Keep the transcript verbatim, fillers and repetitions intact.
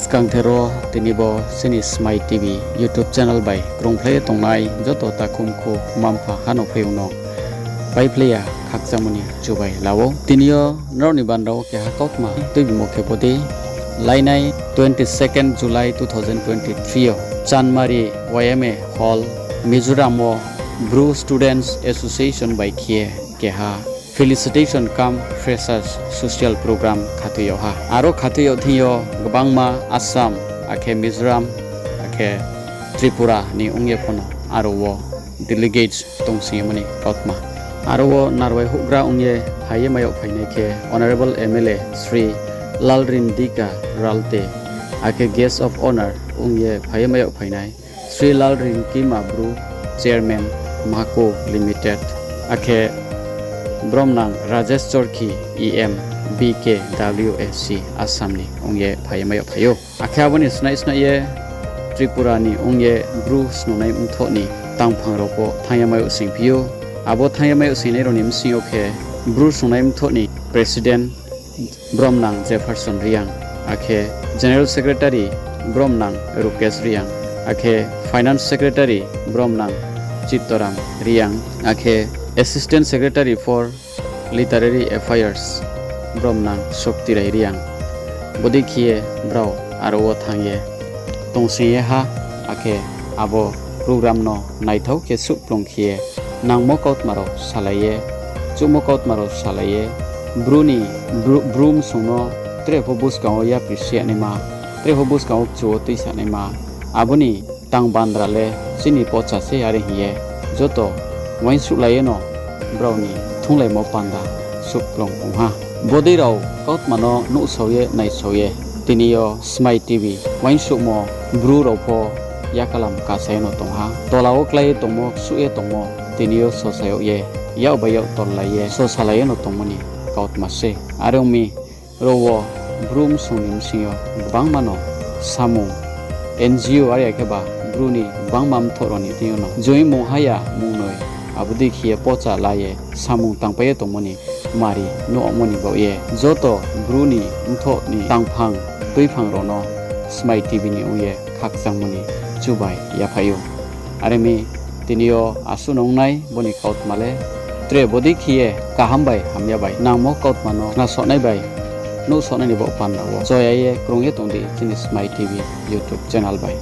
Kangther wo tini bo chini Smai T V YouTube channel bai krungphlai ye tongnai joto takhu mkhu mma mpha ha no phaiyong no paiphlai ya khakchangmo ni chubai la ou. Tini yo nrao ni bandra wo keha kautma tuibimo khe bo dei, lainai twenty second July two thousand twenty three yo Chanmari Y M A Hall, Mizoram wo Bru Students Association bai khe keha felicitation cum freshers social program khathoi yag ha. Aro khathoi yag thing yo gbangma Assam, akhe Mizoram, akhe Tripura ni ong ye pho no aro wo delegates tongsingmo ni kautma. Aro wo narwai houhgra ong ye phai ye mai yag phainai khe Honourable M L A Shri Lalrindika Ralte, akhe Guest of Honour ong ye phai ye mai yag phainai Shri Lalrinkima Bru, Chairman, Mako Limited, akhe bromnang Rajesh Chorkhi, E M, B K W A C Assam ni ong ye phai ye mai yag phai ou. Akhe abo ni snaih snaih ye Tripura ni ong ye Bru snungnai mthoh ni tangphang rao pho thanng ye mai yag singphi ou. Abo thanng ye mai yag singnai rao ni bsing yo khe Bru snungnai mthoh ni President bromnang Jefferson Reang, akhe General Secretary bromnang Rukesh Reang, akhe Finance Secretary bromnang Chittoram Reang, akhe Assistant Secretary for Literary Affairs bromnang Shoktirai Reang. Bodei khe ye brao aro wo thanng ye tongsing ye ha, akhe abo program no naithao khe suhplung khe ye nangmo kautma rao salai ye, chuhmo kautma rao salai ye, Bru ni, Bru, Bru bsung no tre pho buskang wo yapri si ya naima, tre pho buskang wo kchu wo tuisa naima, abo ni tang bandra le chini pocha se are hing ye joto uaingsouhlai ye no brao ni thunglaimo panda suhplung ong ha. Bodei rao kautma no nuhsao ye naisao ye tini yo Smai T V uaingsouhmo Bru rao pho yakalam kasa ye no tong ha. Tola wo klái ye tongmo, ksuh ye tongmo, tini yo sosa yag ye, yak bai yak tollai ye, sosalai ye no tongmo ni kautma se. Are ong mi, ro wo Bru bsung ni bsing yo gbangma no samung, N G O are ya khe ba Bru ni gbangma mthoh rao ni thing yo no join mungha ya mungnoi, abo dei khe ye pocha la ye samung tangpai ye tongmo ni mari nuhmo ni baoh ye joto Bru ni mthoh ni tangphang tuiphang rao no Smai T V ni ong ye khakchangmo ni chubai yaphai ou. Are mi, tini yo asuh no ong nai bo ni kautma le tre bodei khe ye kaham bai hamya bai nangmo kautma no khnasohnai bai nuhsohnai ni baoh panda wo choya ye krung ye tong di chini Smai T V YouTube channel bai.